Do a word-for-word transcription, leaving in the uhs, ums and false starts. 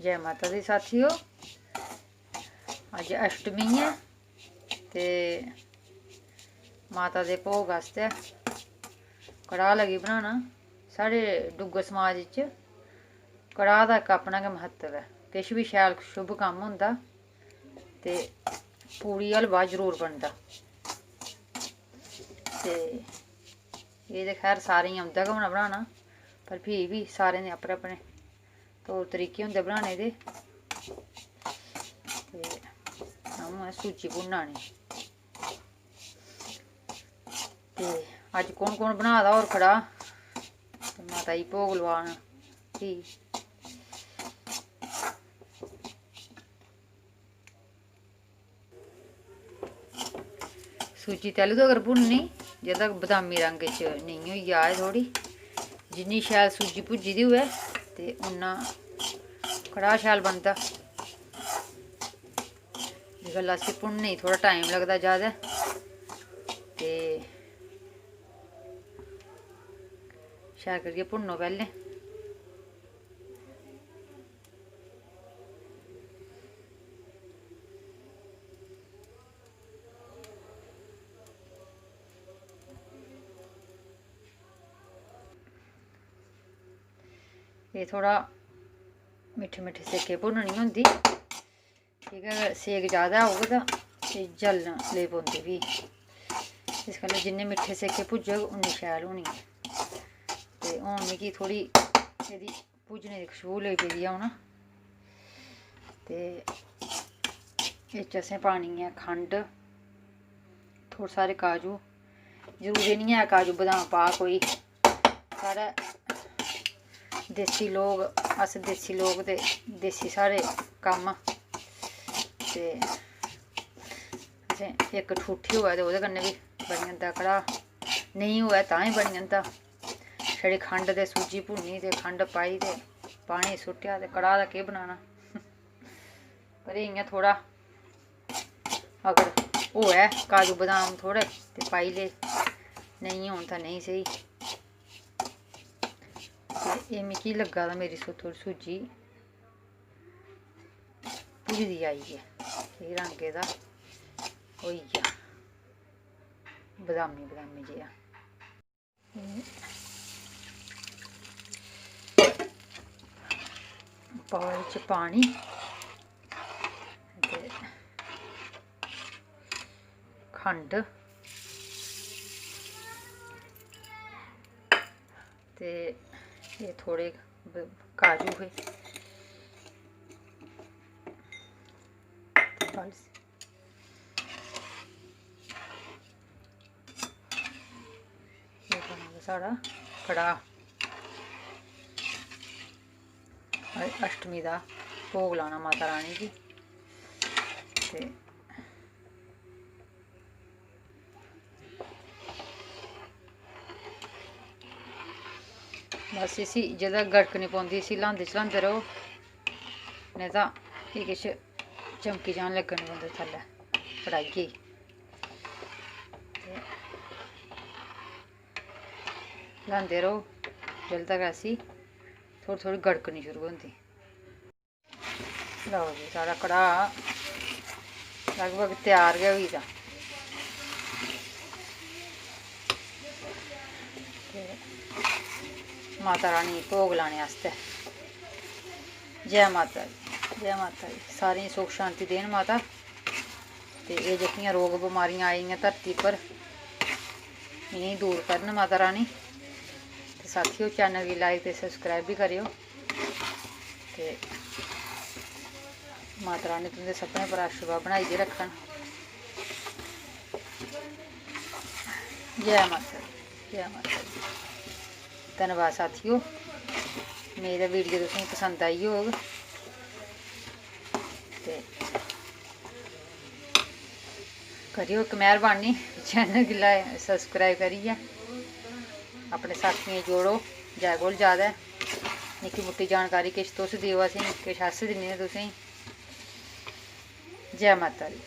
जै माता दी साथियो, अज्ज अश्टमी ऐ ते माता दे भोग आस्तै कड़ाह् लगी बनाना। साढ़े डुग्गर समाज च कड़ाह् दा इक अपना गै म्हत्तव ऐ। किश बी शैल शुभ कम्म होंदा ते पूड़ी हलवा जरूर बनदा। ते एह् ते खैर सारें गी औंदा गै होना बनाना, पर फ्ही बी सारें दे अपने अपने तौर तरीके होंदे बनाने दे। ते अ'ऊं ऐ सूजी भुन्ना नी। ते अज्ज कौन कौन बना दा होर कड़ाह्, ते माता गी भोग लोआना फ्ही। सूजी तैलूं तगर भुन्ननी जद तक बदामी रंग च नेईं होई जा एह् थोह्ड़ी। जिन्नी शैल सूजी भुज्जी दी होऐ ते उन्ना कड़ाह् शैल बनदा। इस गल्ला इसी भुन्नने गी थोह्ड़ा टाइम लगदा जैदा। ते शैल करियै भुन्नो पैह्लें। एह् थोह्ड़ा मिट्ठे मिट्ठे सेके भुन्ननी होंदी, ठीक ऐ। सेक जैदा होग तां एह् जलन लगी पौंदी फ्ही। इस गल्ला जिन्ने मिट्ठे सेके भुज्जग उन्नी शैल होनी ऐ। ते हून मिगी थोह्ड़ी एह्दी भुज्जने दी खुशबू लगी पेदी ऐ हून। ते एह्दे च असें पानी ऐ खंड, थोह्ड़े सारे काजू। जरूरी निं ऐ काजू बदाम पा कोई। साढ़े देसी लोक, अस देसी लोक ते देसी साढ़े कम्म। ते असें इक ठूठी होऐ ते ओह्दे कन्नै बी बनी जंदा कड़ाह्, नेईं होऐ तां बी बनी जंदा। छड़ी खंड ते सूजी भुन्नी ते खंड पाई ते पानी सुट्टेआ ते कड़ाह् दा केह् बनाना। पर इ'यां थोह्ड़ा अगर होऐ काजू बदाम थोह्ड़े ते पाई ले, नेईं होन तां नेईं स्हेई। ते एह् मिगी लग्गा दा मेरी सू-, थोह्ड़ी सूजी भुज्जी दी आई ऐ, एह् रंग एह्दा होई गेआ बदामी बदामी जेहा। पाओ एह्दे च पानी ते खंड ते एह् थोह्ड़े ब-, काजू हे। ते बस एह् बना दा साढ़ा कड़ाह्। अ-, अश्टमी दा भोग लाना माता रानी गी। ते बस इसी जद गड़कनी पौंदी, इसी ल्हांदे चलांदे र'वो, नेईं तां एह् किश चमकी जान लग्गन पौंदे थल्लै कड़ाहियै गी। ते ल्हांदे र'वो, जिसलै तक इसी थोह्ड़ी थोह्ड़ी गड़कनी शुरू होंदी। लैओ जी, साढ़ा कड़ाह् लगभग त्यार गै होई दा। ते माता रानी गी भोग लाने आस्तै। जै माता दी, जै माता दी। सारें गी सुख शांति देन माता। ते एह् जेह्कियां रोग बमारियां आई दियां धरती पर, इ'नेंगी दूर करन माता रानी। ते साथियो, channel गी like ते subscribe बी करेओ। ते माता रानी तुं'दे सभनें पर आशीर्वाद बनाइयै रक्खन। जै माता दी, जै माता दी। धन्नबाद साथियो, मेरी video तुसेंगी पसंद आई होग ते करेओ इक मेहरबानी, channel गी like, subscribe करियै अपने साथियें गी जोड़ो। जै कोल ज्यादा निक्की मुट्टी जानकारी किश तुस देओ असेंगी, किश अस दिन्ने आं तुसेंगी। जै माता दी।